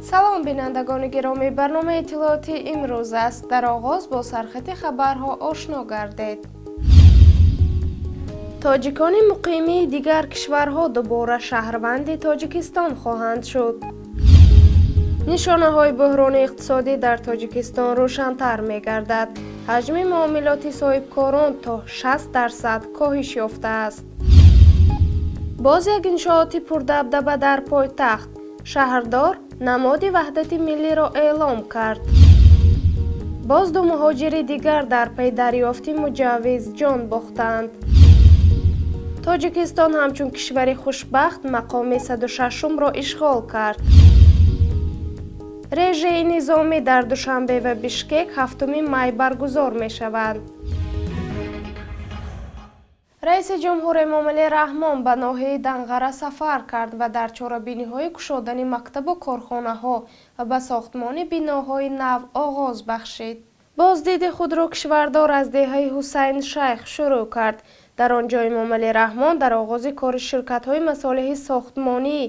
Салом, бинандагони гиромӣ, барномаи иттилоотӣ имрӯз аст. Дар оғоз бо сархати хабарҳо ошно гардед. Тоҷикони муқимии дигар кишварҳо дубора шаҳрванди Тоҷикистон хоҳанд шуд. Нишонаҳои буҳрони иқтисодӣ дар Тоҷикистон рӯшантар мегардад. Ҳаҷми муомилоти соҳибкорон то 60% коҳиш ёфтааст. Боз як иншооти пурдабдаба дар пойтахт. Шаҳрдор намоди ваҳдати миллиро эълом кард. Боз ду муҳоҷири дигар дар пай дарёфти муҷаввиз ҷон бохтанд. Тоҷикистон ҳамчун кишвари хушбахт мақоми 106-умро ишғол кард. Режаи низомӣ дар Душанбе ва Бишкек 7 май баргузор мешаванд. Раиси ҷумҳур Эмомалӣ Раҳмон ба ноҳияи Данғара сафар кард ва дар чорабиниҳои кушодани мактабу корхонаҳо ва ба сохтмони биноҳои нав оғоз бахшид. Боздиди худро кишвардор аз деҳаи Ҳусайн Шайх шурӯъ кард. Дар он ҷо Эмомалӣ Раҳмон дар оғози кори ширкатҳои масолеҳи сохтмонӣ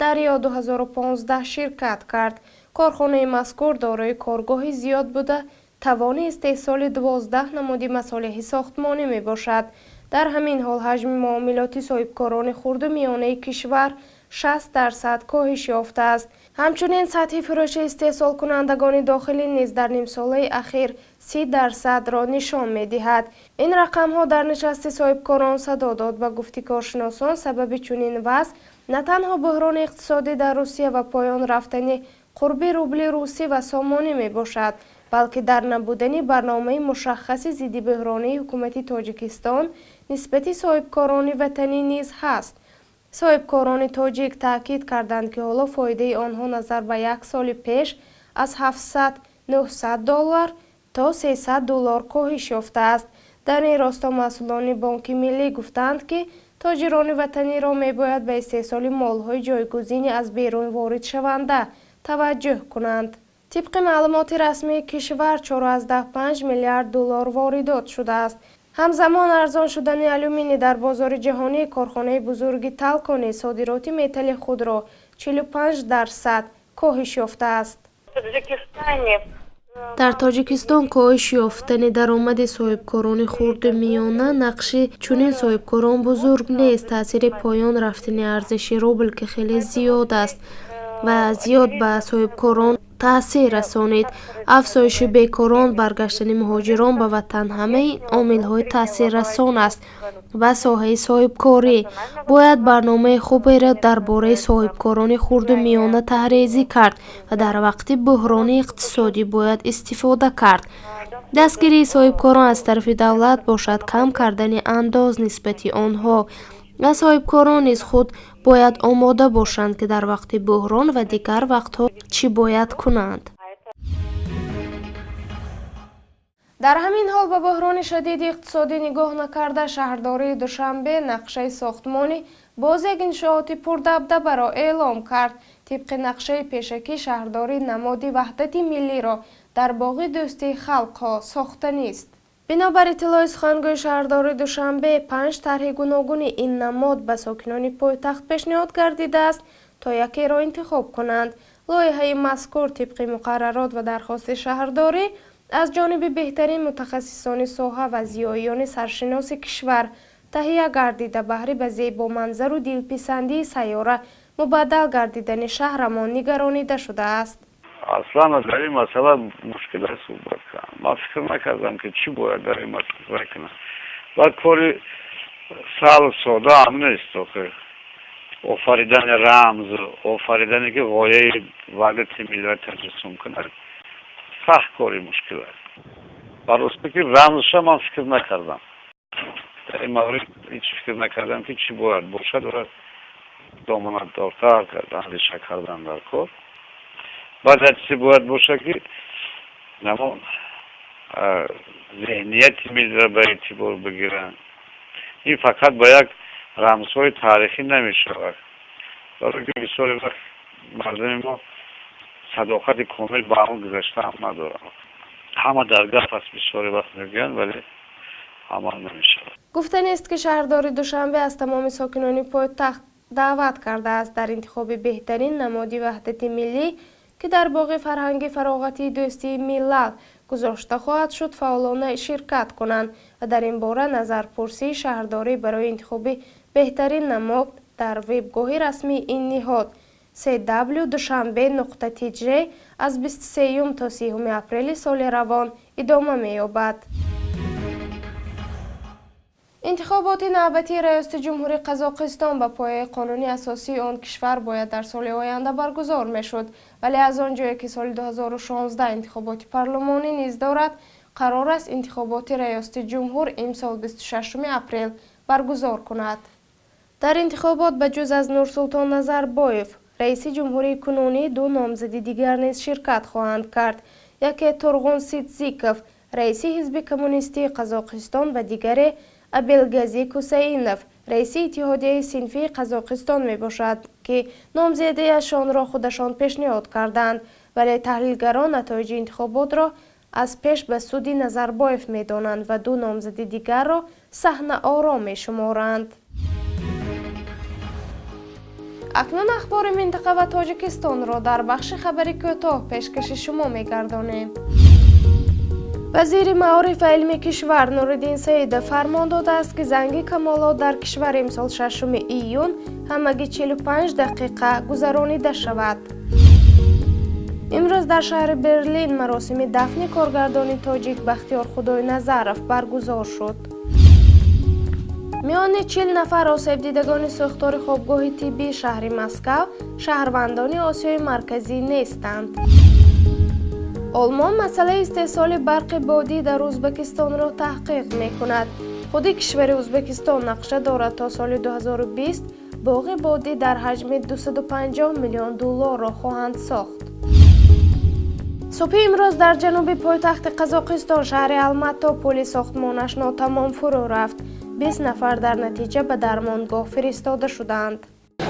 Дарё 2015 ширкат кард. Корхонаи мазкур дорои коргоҳи зиёд буда, тавони истеҳсоли 12 намуди масолеҳи сохтмонӣ мебошад. Дар ҳамин ҳол ҳаҷми муомилоти соҳибкорони хурду миёнаи кишвар 60% коҳиш ёфтааст. Ҳамчунин сатҳи фурӯши истеҳсолкунандагони дохилӣ низ дар нимсолаи ахир 30%-ро нишон медиҳад. Ин рақамҳо дар нишасти соҳибкорон садо дод. Ба гуфти коршиносон, сабаби чунин вазъ на танҳо буҳрони иқтисодӣ дар Русия ва поён рафтани қурби рубли русӣ ва сомонӣ мебошад, балки дар набудани барномаи мушаххаси зиддибӯҳронии ҳукумати Тоҷикистон нисбати соҳибкорони ватанӣ низ ҳаст. Соҳибкорони тоҷик таъкид карданд, ки ҳоло фоидаи онҳо назар ба як соли пеш аз 700-900 доллар то 300 доллар коҳиш ёфтааст. Дар ин росто масъулони Бонки Миллӣ гуфтанд, ки тоҷирони ватаниро мебояд ба истеҳсоли молҳои ҷойгузини аз берун воридшаванда таваҷҷӯҳ кунанд. Тибқи маълумоти расмии кишвар 4,5 миллиард доллар воридот шудааст. Ҳамзамон арзон шудани алюминий дар бозори ҷаҳонӣ корхонаи бузурги Талкони содироти металли худро 45% коҳиш ёфтааст. Дар Тоҷикистон коҳиш ёфтани даромади соҳибкорони хурду миёна нақши чунин соҳибкорон бузург нест. Таъсири поён рафтани арзиши рубл, ки хеле зиёд аст ва зиёд ба соҳибкорон таъсир расонид. Афзоиши бекорон, баргаштани муҳоҷирон ба ватан ҳамаи омилҳои таъсиррасон аст ба соҳаи соҳибкорӣ. Бояд барномаи хуберо дар бораи соҳибкорони хурду миёна таҳрезӣ кард ва дар вақти буҳрони иқтисодӣ бояд истифода кард. Дастгирии соҳибкорон аз тарафи давлат бошад кам кардани андоз нисбати онҳо. Ва соҳибкорон низ худ бояд омода бошанд, ки дар вақти буҳрон ва дигар вақтҳо чӣ бояд кунанд. Дар ҳамин ҳол ба буҳрони шадиди иқтисодӣ нигоҳ накарда, шаҳрдории Душанбе нақшаи сохтмони боз як иншооти пурдабдабаро эълом кард. Тибқи нақшаи пешакӣ шаҳрдорӣ намоди ваҳдати миллиро дар боғи дӯстии халқҳо сохтанист. Бинобар иттилои сухангӯи шаҳрдори Душанбе, 5 тарҳи гуногуни ин намод ба сокинони пойтахт пешниҳод гардидааст, то якеро интихоб кунанд. Лоиҳаи мазкур тибқи муқаррарот ва дархости шаҳрдорӣ аз ҷониби беҳтарин мутахассисони соҳа ва зиёиёни саршиноси кишвар таҳия гардида, баҳри ба зебоманзару дилписандии сайёра мубаддал гардидани шаҳрамон нигаронида шудааст. Аслан дар ин масъала мушкил аст суҳбат кардан. Ман фикр накардам, ки чӣ бояд дар ин масъала кунам. Баъд кори саҳлу сода ҳам нест, охир. Офаридани рамз, офаридане ки ғояи ваҳдати миллиро таҷассум кунад, сахт кори мушкил аст. Ба росте ки рамзша ман фикр накардам. Дар ин маврид ҳеҷ фикр накардам, ки чӣ бояд бошад ва доманатдортар кардан, андеша кардан дар кор. Баъд як чизе бояд бошад, ки намо зеҳнияти миллиро ба эътибор бигиранд. Ин фақат ба як рамзҳои таърихӣ намешавад. Барои ки бисёре вақт мардуми мо садоқати комил ба он гузашта ҳам надоранд. Ҳама дар гап аст, бисёре вақт мегӯянд, вале амал намешавад. Гуфтанист, ки шаҳрдори Душанбе аз тамоми сокинони пойтахт даъват кардааст дар интихоби беҳтарин намоди ваҳдати миллӣ, Ки дар боғи фарҳанги фароғатии дӯстии миллат гузошта хоҳад шуд, фаъолона ширкат кунанд ва дар ин бора назарпурсии шаҳрдорӣ барои интихоби беҳтарин намод дар вебгоҳи расмии ин ниҳод cw dushanbe.tj аз 23 то 30 апрели соли равон идома меёбад. Интихоботи навбатии раёсати ҷумҳурии Қазоқистон ба пояи қонуни асосии он кишвар бояд дар соли оянда баргузор мешуд, вале аз он ҷое ки соли 2016 интихоботи парлумонӣ низ дорад, қарор аст интихоботи раёсати ҷумҳур имсол 26 апрел баргузор кунад. Дар интихобот ба ҷуз аз Нурсултон Назарбоев, раиси ҷумҳурии кунунӣ, ду номзади дигар низ ширкат хоҳанд кард. Яке Турғун Ситзиков, раиси ҳизби коммунистии Қазоқистон, ва дигаре Абелгази Кусаинов, раиси иттиҳодияи синфии Қазоқистон мебошад, ки номзадиашонро худашон пешниҳод карданд. Вале таҳлилгарон натоиҷи интихоботро аз пеш ба суди Назарбоев медонанд ва ду номзади дигарро саҳнаоро мешуморанд. Акнун ахбори минтақа ва Тоҷикистонро дар бахши хабари кӯтоҳ пешкаши шумо мегардонем. Вазири маориф ва илми кишвар Нуриддин Саидов фармон додааст, ки занги камолот дар кишвар имсол 6 июн ҳамагӣ 45 дақиқа гузаронида шавад. Имрӯз дар шаҳри Берлин маросими дафни коргардони тоҷик Бахтиёр Худойназаров баргузор шуд. Миёни 40 нафар осебдидагони сӯхтори хобгоҳи тиббии шаҳри Москав шаҳрвандони Осиёи Марказӣ нестанд. Олмон масъалаи истеҳсоли барқи бодӣ дар Ӯзбекистонро таҳқиқ мекунад. Худи кишвари Ӯзбекистон нақша дорад, то соли 2020 боғи бодӣ дар ҳаҷми 250 миллион долларро хоҳанд сохт. Субҳи имрӯз дар ҷануби пойтахти Қазоқистон, шаҳри Алмато, пули сохтмонаш нотамом фурӯ рафт. 20 нафар дар натиҷа ба дармонгоҳ фиристода шуданд.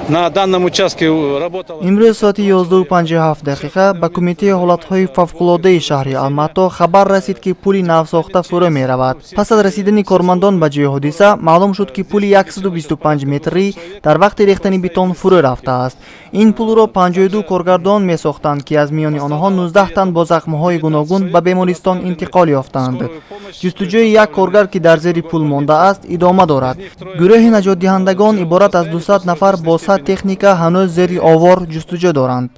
На данном участке работала. Имрӯз соати 11:57 дақиқа ба Кумитаи ҳолатҳои фавқулодаи шаҳри Алмато хабар расид, ки пули навсохта фурӯ меравад. Пас аз расидани кормандон ба ҷои ҳодиса маълум шуд, ки пули 125 метрӣ дар вақти рехтани бетон фурӯ рафтааст. Ин пулро 52 коргардон месохтанд, ки аз миёни онҳо 19 тан бо захмҳои гуногун ба бемористон интиқол ёфтанд. Ҷустуҷӯи як коргар, ки дар зери пул мондааст, идома дорад. Гурӯҳи наҷотдиҳандагон иборат аз 200 нафар бо 100 техника ҳанӯз зери овор ҷустуҷӯ доранд.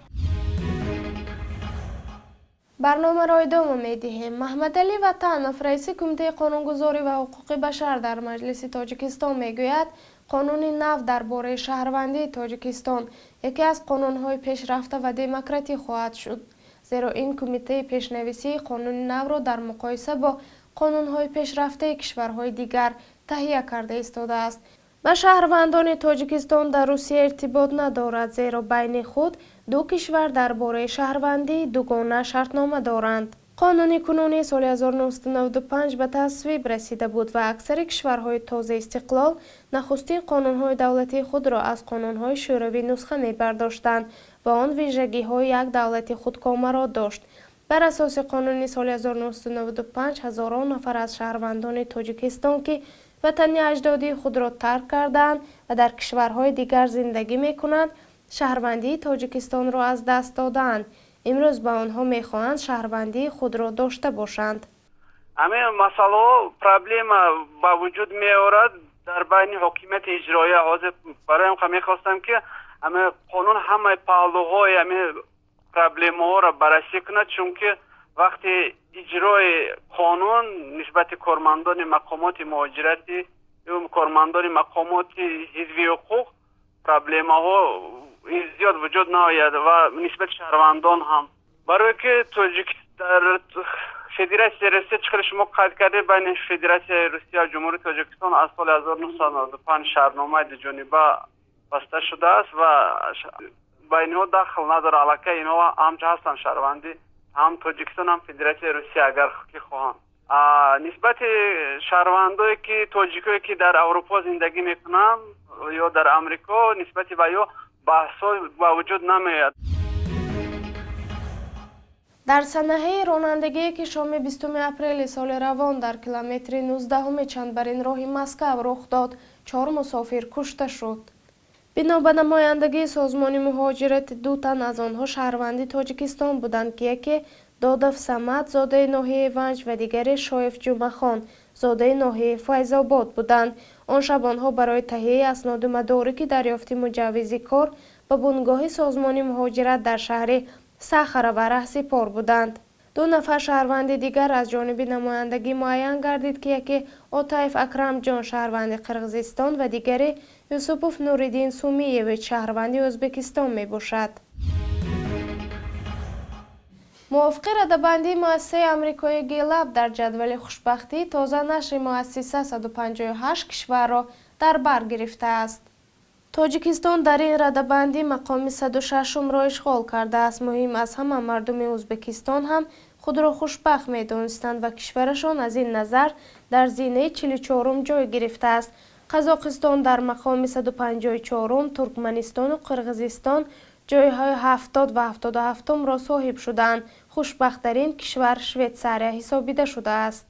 Барномаро идома медиҳем. Маҳмадалӣ Ватанов, раиси Кумитаи қонунгузорӣ ва ҳуқуқи башар дар Маҷлиси Тоҷикистон, мегӯяд, қонуни нав дар бораи шаҳрвандии Тоҷикистон яке аз қонунҳои пешрафта ва демократӣ хоҳад шуд, зеро ин кумитаи пешнависии қонуни навро дар муқоиса бо қонунҳои пешрафтаи кишварҳои дигар таҳия карда истодааст. Ба шаҳрвандони Тоҷикистон дар Русия иртибот надорад, зеро байни худ ду кишвар дар бораи шаҳрвандии дугона шартнома доранд. Қонуни кунунӣ соли 1995 ба тасвиб расида буд ва аксари кишварҳои тозаистиқлол нахустин қонунҳои давлатии худро аз қонунҳои шӯравӣ нусха мебардоштанд ва он вижагиҳои як давлати худкомаро дошт. Бар асоси қонуни соли 1995 ҳазорон нафар аз шаҳрвандони Тоҷикистон, ки ватани аҷдодии худро тарк кардаанд ва дар кишварҳои дигар зиндагӣ мекунанд, шаҳрвандии Тоҷикистонро аз даст додаанд. Имрӯз ба онҳо мехоҳанд шаҳрвандии худро дошта бошанд. Ҳамин масъалаҳо проблема ба вуҷуд меорад дар байни ҳокимияти иҷроия. Ҳозир барои ҳам мехостам, ки ҳамин қонун ҳамаи паҳлӯҳои ҳамин проблемаҳоро баррасӣ кунад, чунки вақти иҷрои қонун нисбати кормандони мақомоти муҳоҷиратӣ, кормандони мақомоти ҳифзи ҳуқуқ проблемаҳо зиёд вуҷуд наояд ва нисбати шаҳрвандон ҳам, барое ки тоҷик дар Федератсияи Русия, чӣ хеле шумо қайд кардед, байни Федератсияи Русия ва Ҷумҳурии Тоҷикистон аз соли 1995 шартномаи дуҷониба баста шудааст ва ба инҳо дахл надорад. Аллакай инҳо ҳамча ҳастанд шаҳрванди ҳам Тоҷикистон, ҳам Федератсияи Русия, агар ки хоҳанд. Нисбати шаҳрвандое ки тоҷикое ки дар Аврупо зиндагӣ мекунанд ё дар Амрико, нисбати ба ё баҳсҳо ба вуҷуд намеояд. Дар санаҳаи ронандагие, ки шоми 20 апрели соли равон дар километри 19 чандбарин роҳи Москав рух дод, чор мусофир кушта шуд. Бино ба намояндагии Созмони муҳоҷират, 2 тан аз онҳо шаҳрванди Тоҷикистон буданд, ки яке Додов Самад, зодаи ноҳияи Ванҷ, ва дигаре Шоев Ҷумъахон, зодаи ноҳияи Файзобод буданд. Он шаб онҳо барои таҳияи асноду мадорики дарёфти муҷаввизи кор ба бунгоҳи Созмони муҳоҷират дар шаҳри Сахарова раҳсипор буданд. 2 нафар шаҳрванди дигар аз ҷониби намояндагӣ муайян гардид, ки яке Отаев Акрамҷон, шаҳрванди Қирғизистон, ва дигаре Юсупов Нуриддин Сумиевич, шаҳрванди Ӯзбекистон мебошад. Мувофиқи радабандии муассисаи амрикои Гэллап дар ҷадвали хушбахтӣ, тоза нашри муассиса 158 кишварро дар бар гирифтааст. Тоҷикистон дар ин радабандӣ мақоми 106-умро ишғол кардааст. Муҳим аз ҳама, мардуми Ӯзбекистон ҳам худро хушбахт медонистанд ва кишварашон аз ин назар дар зинаи 44-ум ҷой гирифтааст. Қазоқистон дар мақоми 154-ум, Туркманистону Қирғизистон ҷойҳои 70 ва 77-умро соҳиб шуданд. Хушбахттарин кишвар Швейтсария ҳисобида шудааст.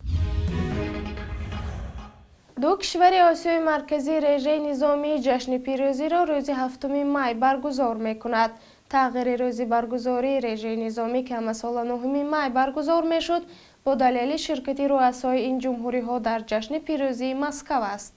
2 кишвари Осиёи Марказӣ режаи низомии ҷашни пирӯзиро рӯзи 7 май баргузор мекунад. Тағйири рӯзи баргузории режаи низомӣ, ки ҳамасола 9 май баргузор мешуд, бо далели ширкати рӯасои ин ҷумҳуриҳо дар ҷашни пирӯзии Москав аст.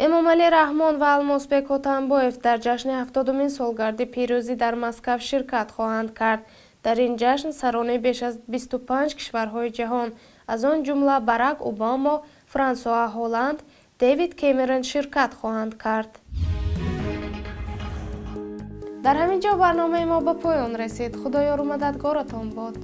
Эмомалӣ Раҳмон ва Алмосбек Отамбоев дар ҷашни 70-умин солгарди пирӯзӣ дар Москав ширкат хоҳанд кард. Дар ин ҷашн сарони беш аз 25 кишварҳои ҷаҳон, аз он ҷумла Барак Обамо, Франсуа Ҳолланд, Дэвид Кэмерон ширкат хоҳанд кард. Дар ҳамин ҷо барномаи мо ба поён расид. Худоёру мададгоратон бод.